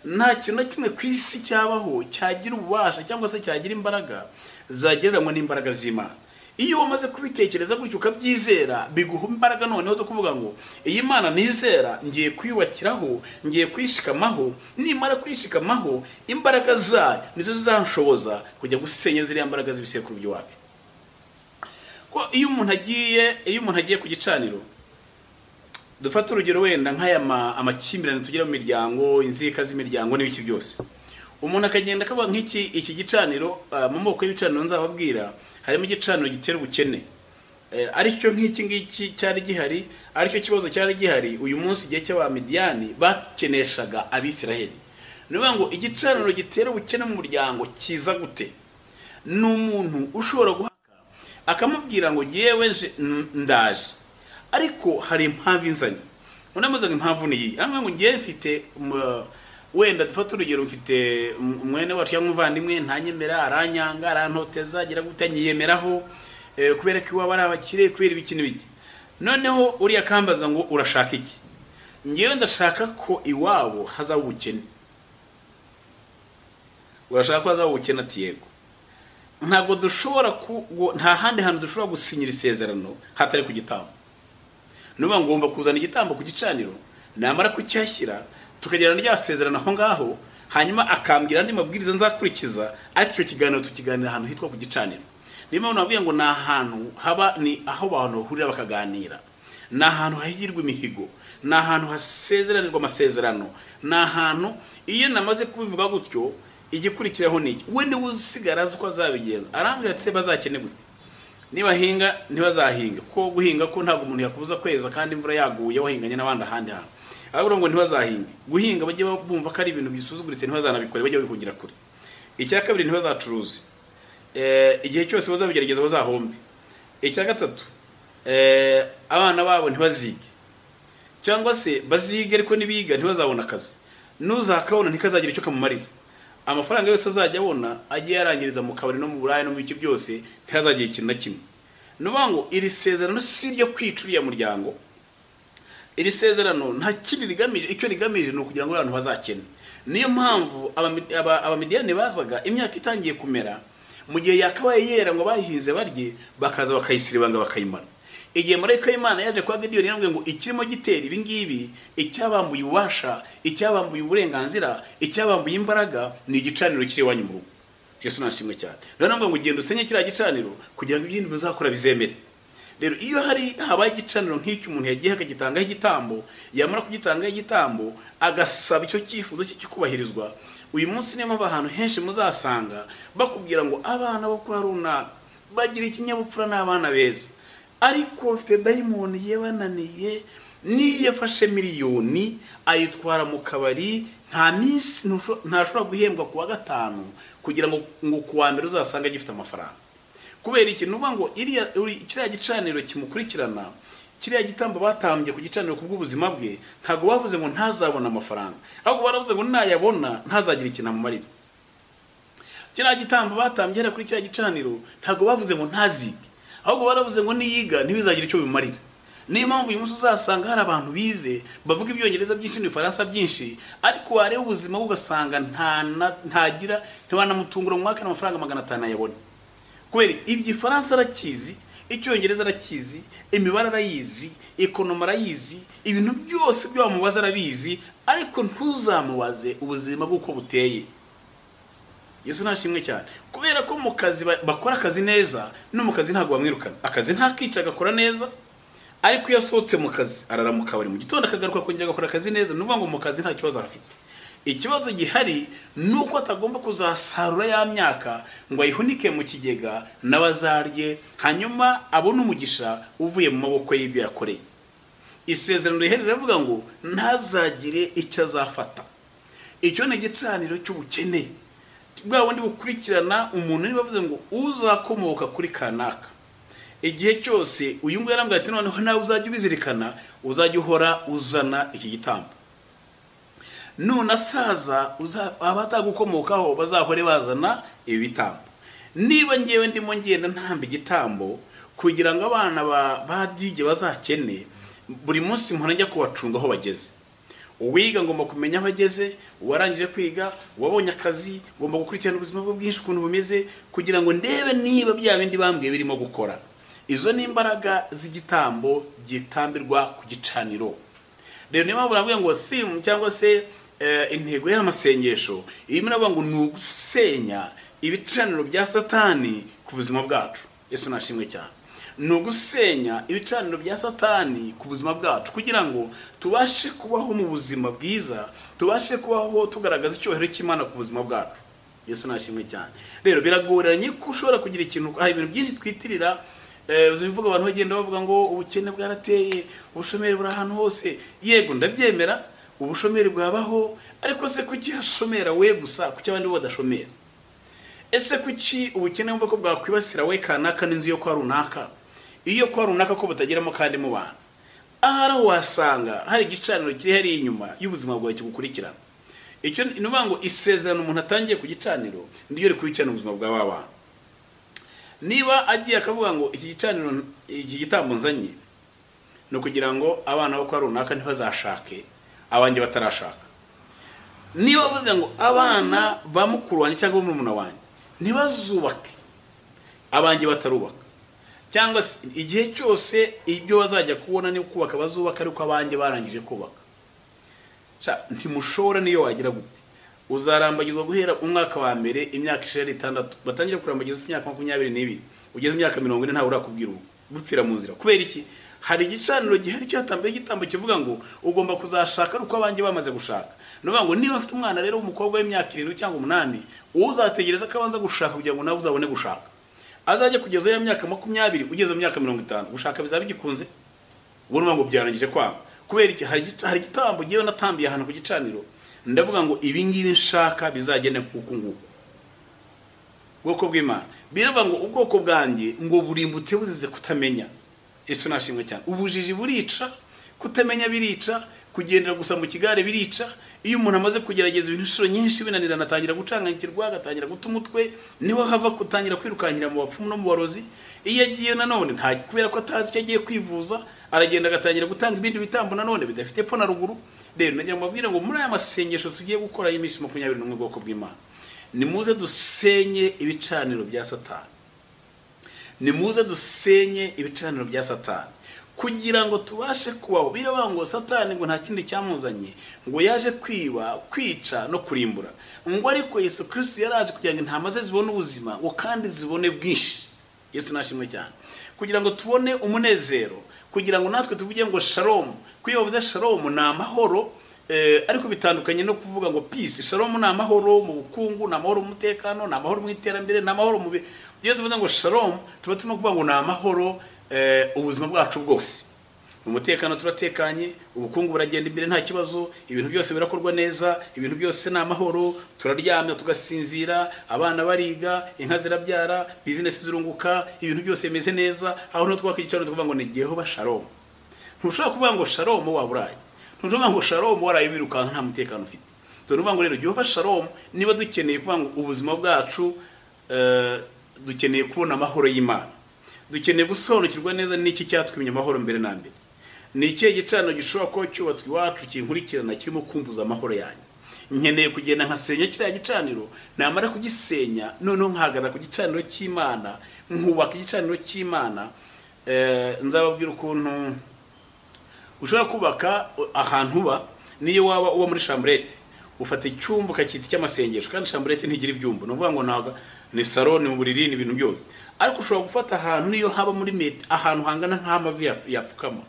Speaker 1: Nta kintu na kimwe ku isi cyabaho cyagira ububasha cyangwa se cyagira imbaraga zagereranywa n'imbaraga z'Imana. Iyo wamaze kubitekereza gutyo ukabyizera, biguha imbaraga noneho zo kuvuga ngo iyi Mana nizera ngiye kuyubakiraho, ngiye kuyishikamaho, nimara kuyishikamaho imbaraga zayo nizo zizanshoboza kujya gusenya ziriya mbaraga z'ibisekuru by'iwacu. Ko iyo umuntu agiye ku gicaniro, dufate urugero wenda nk'aya amakimbirane tugira mu miryango, inzika z'imiryango n'ibiki byose, umuntu akagenda akaba nk'iki iki gicaniro. Mu moko y'ibicaniro nzababwira harimo igicaniro gitera ubukene, Aricyo nk'iki ngiki cyari gihari, aricyo kibazo cyari gihari uyu munsi igihe cy'Abamidiyani bakeneshaga Abisiraheli. Ni ukuvuga ngo igicaniro gitera ubukene mu muryango kiza gute? Ni umuntu ushobora guhaka akamubwira ngo yewe ndaje, ariko hari impamvu inzanye. Undi amubaza ngo impamvu ni iyi, aramubwira ngo ngewe mfite wenda dufate urugero, mfite mwene wacu cyangwa umuvandimwe ntanyemera, aranyanga, arantoteza, agira gute, nyiyemeraho kubera ko iwabo ari abakire, kubera ibiki n'ibiki. Noneho uriya akambaza ngo urashaka iki? Ngewe ndashaka ko iwabo hazaba ubukene. Urashaka ko hazaba ubukene? Ati yego. Ntabwo dushobora nta handi hantu dushobora gusinyira isezerano hatari ku gitambo. Nuba ngomba kuzana igitambo ku gicaniro, namara kucyashyira tukagirana rya sezerano aho ngaho, hanyuma akambwira andi mabwiriza nzakurikiza, ariko icyo kiganiro tukiganira ahantu hitwa ku gicaniro. Niyo mpamvu nababwiye ngo ni ahantu haba, ni aho abantu bahurira bakaganira, ni ahantu hahigirwa imihigo, ni ahantu hasezeranirwa amasezerano, ni ahantu iyo namaze kubivuga gutyo igikurikiraho ni iki, we niwe usigara azi uko azabigenza. Arambwira ati se bazakene gute? Nibahinga ntibazahinga, kuko guhinga ko ntabwo umuntu yakubuza kweza kandi imvura yaguye wahinganye n'abandi ahandi hantu. Ahubwo ngo ntibazahinge, guhinga bajye bumva ko ari ibintu bisuzuguritse, ntibazanabikore, bajye bihugira kure. Icya kabiri, ntibazacuruze, igihe cyose bazabigerageza bazahombe. Icya gatatu, abana babo ntibazige, cyangwa se bazige ariko nibiga ntibazabona akazi, n'uzakabona ntikazagira icyo kamumarira. Amafaranga yose azajya abona ajye yarangiriza mu kabari no mu buraya no mu bice byose, ntihazagira ikintu na kimwe. Ni ukuvuga ngo iri sezerano si iryo kwica uriya muryango, iri sezerano nta kindi rigamije, icyo rigamije ni ukugira ngo abantu bazakene. Niyo mpamvu Abamidiyani bazaga imyaka itangiye kumera, mu gihe yakabaye yera ngo bayihinze barye, bakaza bakayisiribanga bakayimara. Igihe marayika w'Imana yaje kwa Gideyoni yaramubwiye ngo ikirimo gitera ibi ngibi, icyabambuye ububasha, icyabambuye uburenganzira, icyabambuye imbaraga ni igicaniro kiri iwanyu mu rugo. Yesu nashimwe cyane. Rero naramubwiye ngo genda usenye kiriya gicaniro kugira ngo ibindi muzakora bizemere. Rero iyo hari habaye igicaniro nk'icyo umuntu yagiye akagitangaho igitambo, yamara kugitangaho igitambo agasaba icyo cyifuzo cye kikubahirizwa. Uyu munsi niyo mpamvu ahantu henshi muzasanga bakubwira ngo abana bo kwa runaka bagira ikinyabupfura n'abana beza, ariko bafite dayimoni yebananiye, niyo yafashe miliyoni ayitwara mu kabari, nta minsi ntashobora guhembwa kuwa gatanu kugira ngo kuwa mbere uzasanga agifite amafaranga. Kubera iki? Nuvuga ngo kiriya gicaniro kimukurikirana, kiriya gitambo batambye ku gicaniro ku bw'ubuzima bwe, ntabwo bavuze ngo ntazabona amafaranga, ahubwo baravuze ngo nayabona ntazagira ikintu amumarira. Kiriya gitambo batambye kuri kiriya gicaniro ntabwo bavuze ngo ntazige, ahubwo baravuze ngo niyiga ntibizagira icyo bimumarira. Niyo mpamvu uyu munsi uzasanga hari abantu bize bavuga ibyongereza byinshi n'ibifaransa byinshi, ariko wareba ubuzima ugasanga ntagira, ntiwanamutungura mu mwaka n'amafaranga 500 ayabona. Kubera igifaransa arakizi, icyongereza arakizi, imibare arayizi, ekonomi arayizi, ibintu byose byo wamubaza arabizi, ariko ntuzamubaze ubuzima bw'uko buteye. Yesu nashimwe cyane. Kubera ko mu kazi bakora akazi neza, no mu kazi ntabwo bamwirukana. Akazi ntakica agakora neza, ariko iyo asohotse mu kazi arara mu kabari mu gitondo akagaruka kongera agakora akazi neza, ni ukuvuga ngo mu kazi nta kibazo afite. Ikibazo gihari nuko atagomba kuzasarura ya myaka ngo ayihunike mu kigega n'abazarye, hanyuma abone umugisha uvuye mu maboko y'ibyo yakoreye. Isezerano riherereye rivuga ngo ntazagire icyo azafata. Icyo ni igicaniro cy'ubukene bwa bundi bukurikirana umuntu. Niba bavuze ngo uzakomoka kuri kanaka, igihe cyose uyu nguyu yarambwira ati noneho nawe uzajya ubizirikana, uzajya uhora uzana iki gitambo. None asaza abazagukomokaho bazahore bazana ibi bitambo. Niba ngewe ndimo ngenda ntamba igitambo kugira ngo abana ba Dige bazakene, buri munsi mpora njya kubacunga aho bageze. Uwiga ngomba kumenya aho ageze, uwarangije kwiga, uwabonye akazi, ngomba gukurikirana ubuzima bwe bwinshi ukuntu bumeze kugira ngo ndebe niba bya bindi bambwiye birimo gukora. Izo ni imbaraga z'igitambo gitambirwa ku gicaniro. Rero niyo mpamvu baravuga ngo theme cyangwa se intego y'amasengesho irimo iravuga ngo ni ugusenya ibicaniro bya Satani ku buzima bwacu. Yesu nashimwe cyane. Ni ugusenya ibicaniro bya Satani ku buzima bwacu kugira ngo tubashe kubaho mu buzima bwiza, tubashe kubaho tugaragaza icyubahiro cy'Imana ku buzima bwacu. Yesu nashimwe cyane. Rero biragoranye ko ushobora kugira ikintu, hari ibintu byinshi twitirira Uzivuga abantu bagenda bavuga ngo ubukene bwarateye, ubushomeri buri ahantu hose. Yego ndabyemera, ubushomeri bwabaho, ariko se kuki hashomera we gusa, kuki abandi bo badashomera? Ese kuki ubukene bumva ko bwakwibasira we kanaka n'inzu yo kwa runaka, iyo kwa runaka ko butageramo kandi mu bantu? Ahari aho wasanga hari igicaniro kiri hariya inyuma y'ubuzima bwawe kigukurikirana. Icyo ni ukuvuga ngo isezerano umuntu atangiye ku gicaniro niyo rikurikirana ubuzima bwa ba bantu. Niba agiye akavuga ngo iki gicaniro, iki gitambo nzanye ni ukugira ngo abana bo kwa runaka ntibazashake abanjye batarashaka. Niba avuze ngo abana ba mukuru wanjye cyangwa murumuna wanjye ntibazubake abanjye batarubaka, cyangwa se igihe cyose ibyo bazajya kubona ni kubaka bazubaka ariko abanjye barangije kubaka, ntimushobora. Niyo wagira gute, uzarambagizwa guhera umwaka wa mbere, imyaka 6 batangira kurambagiza ufite imyaka 22, ugeze imyaka 40 ntawe urakubwira ubu gupfira mu nzira. Kubera iki? Hari igicaniro gihari cyatambaye igitambo kivuga ngo ugomba kuzashaka ariko abanjye bamaze gushaka. Nuvuga ngo niba afite umwana rero w'umukobwa w'imyaka 7 cyangwa 8, uzategereza ko abanza gushaka kugira ngo nawe uzabone gushaka, azajya kugeza ya myaka 20, ugeze mu myaka 50 gushaka bizaba bigikunze? Ubwo ngo byarangije kwanga. Kubera iki? Hari igitambo giye natambiye ahantu ku gicaniro, ndavuga ngo ibi ngibi nshaka bizagende nkuko nguko. Ubwoko bw'Imana biravuga ngo ubwoko bwanjye ngo burimbutse buzize kutamenya. Yesu nashimwe cyane. Ubujiji burica, kutamenya birica, kugendera gusa mu kigare birica. Iyo umuntu amaze kugerageza ibintu inshuro nyinshi binanirana, atangira gucanganyikirwa, agatangira guta umutwe, niho hava kutangira kwirukankira mu bapfumu no mu barozi. Iyo agiye nanone nta kubera ko atazi icyo agiye kwivuza, aragenda agatangira gutanga ibindi bitambo nanone bidafite epfo na ruguru. Rero nagira ngo mbabwire ngo muri aya masengesho tugiye gukora y'iminsi 21 bwoko bw'Imana, nimuze dusenye ibicaniro bya Satani. Nimuze dusenye ibicaniro bya Satani kugira ngo tubashe kubaho. Biravuga ngo Satani ngo nta kindi cyamuzanye, ngo yaje kwiba, kwica no kurimbura, ngo ariko Yesu Kristo yaraje kugira ngo intama ze zibone ubuzima, ngo kandi zibone bwinshi. Yesu nashimwe cyane. Kugira ngo tubone umunezero, kugira ngo natwe tuvuge ngo shalom. Kuyo bavuze shalom ni amahoro, ariko bitandukanye no kuvuga ngo peace. Shalom ni amahoro mu bukungu, ni amahoro mu mutekano, ni amahoro mu iterambere, ni amahoro mu iyo tuvuze ngo shalom tuba turimo kuvuga ngo ni amahoro ubuzima bwacu bwose. Mu mutekano turatekanye, ubukungu buragenda imbere nta kibazo, ibintu byose birakorwa neza, ibintu byose ni amahoro, turaryamye tugasinzira, abana bariga, inka zirabyara, business zirunguka, ibintu byose bimeze neza. Aho no twaka igicaro tuvuga ngo ni Jehova Shalom. Ntushobora kuvuga ngo Shalom waburaye, ntushobora ngo Shalom waraye wirukanka nta mutekano ufite. Tuvuga ngo rero Jehova Shalom, niba dukeneye kuvuga ngo ubuzima bwacu dukeneye kubona amahoro y'Imana, dukeneye gusobanukirwa neza n'iki cyatwimye amahoro mbere na mbere. Ni ikihe gicaniro gishobora kuba cyubatswe iwacu kinkurikirana kirimo kumbuza amahoro yanjye? Nkeneye kugenda nkasenya kiriya gicaniro, namara kugisenya noneho nkahagarara ku gicaniro cy'Imana, nkubaka igicaniro cy'Imana. Nzababwira ukuntu ushobora kubaka ahantu uba, niyo waba uba muri chambrette, ufata icyumba ukacyita icy'amasengesho, kandi chambrette ntigira ibyumba, ni ukuvuga ngo ntabwo ni salo, ni uburiri, ni ibintu byose. Ariko ushobora gufata ahantu niyo haba muri metero, ahantu hangana nk'amavi yapfukama,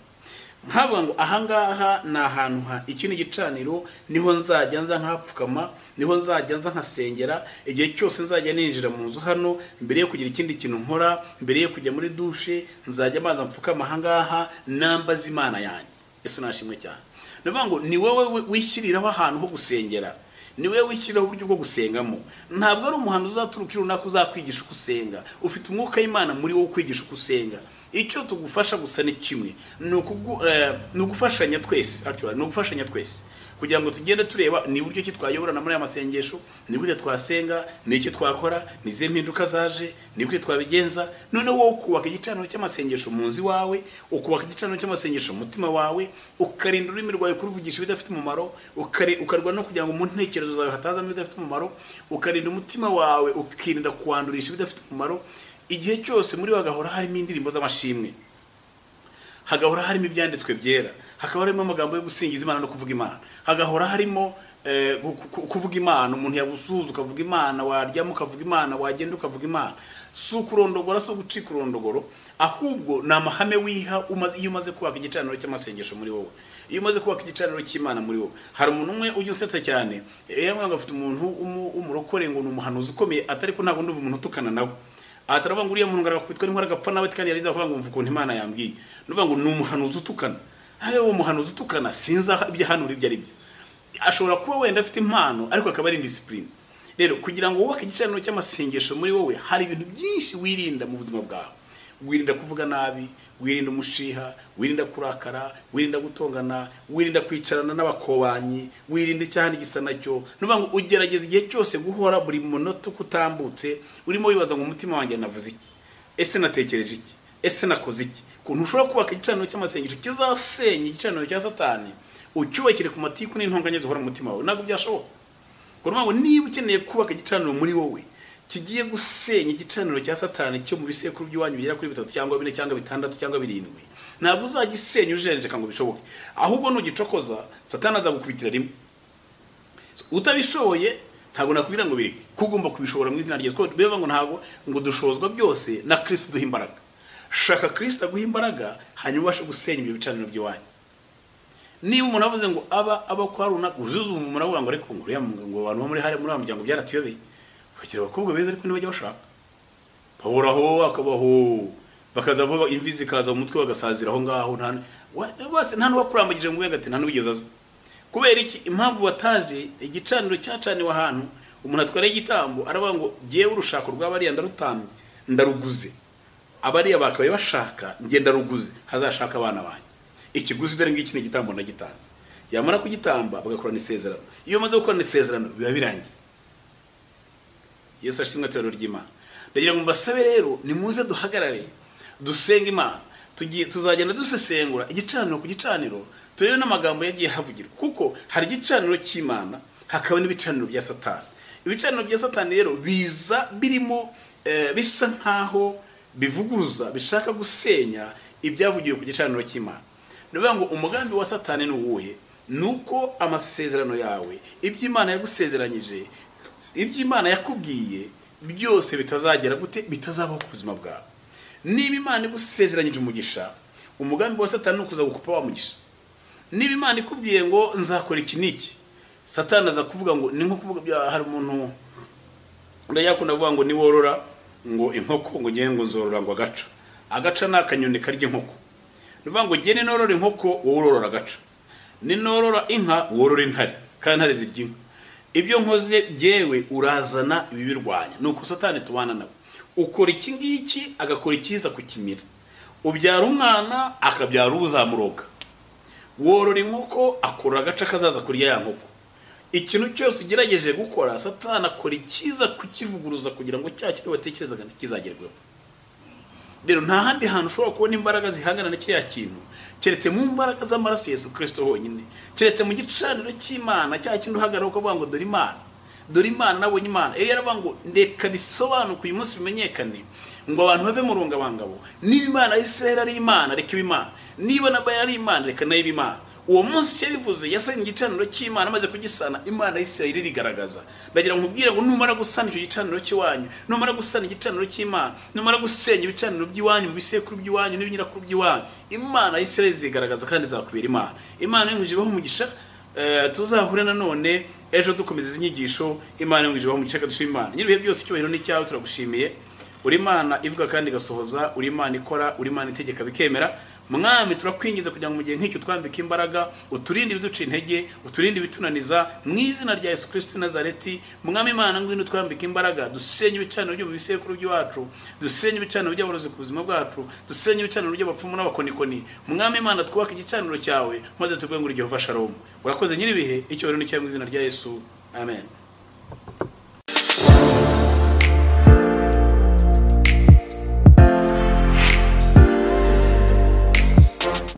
Speaker 1: nkavuga ngo ahangaha ni ahantu ha iki ni igicaniro, niho nzajya nza nkapfukama, niho nzajya nza nkasengera. Igihe cyose nzajya ninjira mu nzu hano, mbere yo kugira ikindi kintu nkora, mbere yo kujya muri douche, nzajya mbanza mpfukama ahangaha nambaza Imana yanjye. Yesu nashimwe cyane. Ndavuga ngo ni wowe wishyiriraho ahantu ho gusengera, ni wowe wishyiriraho uburyo bwo gusengamo. Ntabwo ari umuhanuzi uzaturuka runaka uzakwigisha uko usenga. Ufite umwuka w'Imana muri wowe ukwigisha uko usenga. Icyo tugufasha gusa ni kimwe, ni ugufashanya twese, actually ni ugufashanya twese kugira ngo tugende tureba ni uburyo ki twayoborana muri aya masengesho, ni gute twasenga, ni iki twakora, ni izihe mpinduka zaje, ni gute twabigenza. Noneho wowe ukubaka igicaniro cy'amasengesho mu nzu iwawe, ukubaka igicaniro cy'amasengesho mu mutima wawe, ukarinda ururimi rwawe kuruvugisha ibidafite umumaro, ukarwa no kugira ngo mu ntekerezo zawe hatazamo ibidafite umumaro, ukarinda umutima wawe ukirinda kuwandurisha ibidafite umumaro. Igihe cyose muri wagahora harimo indirimbo z'amashimwe, hagahora harimo ibyanditswe byera, hakaba harimo amagambo yo gusingiza Imana no kuvuga Imana, hagahora harimo kuvuga Imana. Umuntu yagusuhuza ukavuga Imana, waryama ukavuga Imana, wagenda ukavuga Imana. Si ukurondogora, si ugucika urondogoro, ahubwo ni amahame wiha iyo umaze kubaka igicaniro cy'amasengesho muri wowe, iyo umaze kubaka igicaniro cy'Imana muri wowe. Hari umuntu umwe ujya usetsa cyane, yamwe ngo afite umuntu w'umurokore ngo ni umuhanuzi ukomeye, atari ko ntabwo ndumva umuntu utukana nawe. Aha turavuga ngo uriya muntu arakubitwa n'inkware agapfa nawe, kandi yariza kuvuga ngo mvuga ukuntu Imana yambwiye. Nuvuga ngo ni umuhanuzi utukana. Hariya uwo muhanuzi utukana sinzi ibyo ahanura ibyo ari byo. Ashobora kuba wenda afite impano ariko akaba ari indiscipline. Rero kugira ngo wubake igicaniro cy'amasengesho muri wowe, hari ibintu byinshi wirinda mu buzima bwawe. Wirinda kuvuga nabi, wirinda umushiha, wirinda kurakara, wirinda gutongana, wirinda kwicarana n'abakobanyi, wirinda icyaha n'igisa nacyo. Nuvuga ngo ugerageza igihe cyose guhora buri munota uko utambutse urimo wibaza ngo umutima wanjye navuze iki, ese natekereje iki, ese nakoze iki. Kuntu ushobora kubaka igicaniro cy'amasengesho kizasenya igicaniro cya Satani, ucyubakire ku matiku n'intonganya zihora mu mutima wawe, ntabwo byashoboka. Ngo niba ukeneye kubaka igicaniro muri wowe kigiye gusenya igicaniro cya Satani cyo mu bisekuru by'iwanyu bigera kuri 3 cyangwa 4 cyangwa 6 cyangwa 7, ntabwo uzagisenya ujenjeka ngo bishoboke, ahubwo nugicokoza Satani azagukubitira rimwe. Utabishoboye ntabwo nakubwira ngo bireke, kugomba kubishobora mu izina rya Yesu. Bivuga ngo ntabwo ngo dushozwa byose na Kristo duha imbaraga. Shaka Kristo aguha imbaraga hanyuma ubashe gusenya ibyo bicaniro by'iwanyu. Niba umuntu avuze ngo aba kwa runaka, uzuza umuntu avuga ngo ariko ngo uriya ngo abantu bo muri hari muri muryango byaratuyobeye, bagira abakobwa beza ariko ntibajya bashaka, bahoraho akabaho bakaza vuba imvi zikaza mu mutwe bagasazira aho ngaho, nta n'uwakurambagije ngo ati nta n'ubigeze aza. Kubera iki? Impamvu wataje igicaniro cyacaniwe ahantu umuntu atwara igitambo aravuga ngo jyewe urushako rw'abariya ndarutambye ndaruguze, abariya bakabaye bashaka njye ndaruguze, hazashaka abana banjye ikiguzi dore ngiki ni igitambo ndagitanze. Yamara kugitamba bagakorana isezerano. Iyo bamaze gukorana isezerano biba birangiye. Yesu ashimwe itorero ry'Imana. Ndagira ngo mbasabe rero nimuze duhagarare dusenge Imana. Tuzagenda dusesengura igicaniro ku gicaniro, turebe n'amagambo yagiye havugirwa, kuko hari igicaniro cy'Imana hakaba n'ibicaniro bya Satani. Ibicaniro bya Satani rero biza birimo bisa nkaho bivuguruza, bishaka gusenya ibyavugiwe ku gicaniro cy'Imana. Nuvuga ngo umugambi wa Satani ni uwuhe? Nuko amasezerano yawe, ibyo Imana yagusezeranyije, ibyo Imana yakubwiye byose bitazagera gute, bitazabaho ku buzima bwawe. Niba Imana igusezeranyije umugisha, umugambi wa Satani ni ukuza gukupa wa mugisha. Niba Imana ikubwiye ngo nzakora iki n'iki, Satani aza kuvuga ngo ni nko kuvuga hari umuntu ndayakunda kuvuga ngo niworora ngo inkoko ngo ngiye ngo nzorora ngo agaca. Agaca ni akanyoni karya inkoko. Nuvuga ngo gene norora inkoko wowe urorora agaca, ni norora inka worora intare, kandi intare zirya inka. Ibyo nkoze byewe urazana ibibirwanya. Nuko Satani tubana nawe, ukora iki ngiki agakora ikiza kukimira. Ubyara umwana akabyara uzamuroga, worora inkoko akora agaca kazaza kurya ya nkoko. Ikintu cyose ugerageje gukora Satani akora ikiza kukivuguruza kugira ngo cya kintu watekerezaga ntikizagerweho. Rero nta handi hantu ushobora kubona imbaraga zihangana na kiriya kintu keretse mu mbaraga z'amaraso Yesu Kristo honyine, keretse mu gicaniro cy'Imana, cya kintu uhagarara ukavuga ngo dore Imana, dore Imana, nabonye Imana. Eliya yaravuga ngo ndeka bisobanuke uyu munsi bimenyekane, ngo abantu bave mu rungabangabo. Niba Imana ya Isirayeli ari Imana, reka ibe Imana. Niba na Bayali ari Imana, reka nayo ibe Imana. Uwo munsi yabivuze yasanye igicaniro cy'Imana, amaze kugisana Imana ya Isirayeli irigaragaza. Ndagira ngo nkubwire ngo numara gusana icyo gicaniro cy'iwanyu, numara gusana igicaniro cy'Imana, numara gusenya ibicaniro by'iwanyu mu bisekuru by'iwanyu n'ibinyirakuru by'iwanyu, Imana ya Isirayeli izigaragaza kandi izakubera Imana. Imana yungije ibahe umugisha. Tuzahure nanone ejo dukomeza izi nyigisho. Imana yungije ibahe umugisha, dushima Imana. Nyiribihe byose icyubahiro n'icyawe turagushimiye. Uri Imana ivuga kandi igasohoza, uri Imana ikora, uri Imana itegeka bikemera. Mwami turakwingiza kugira ngo mu gihe nk'icyo twambike imbaraga, uturinde ibiduca intege, uturinde ibitunaniza, mu izina rya Yesu Kristo Nazareti. Mwami Imana ngwino twambike imbaraga, dusenye ibicaniro byo mu bisekuru by'iwacu, dusenye ibicaniro by'aborozi ku buzima bwacu, dusenye ibicaniro by'abapfumu n'abakonikoni. Mwami Imana twubake igicaniro cyawe, maze tuvuge ngo Jehova Shalom. Urakoze nyiribihe, icyubahiro n'icyawe mu izina rya Yesu. Amen.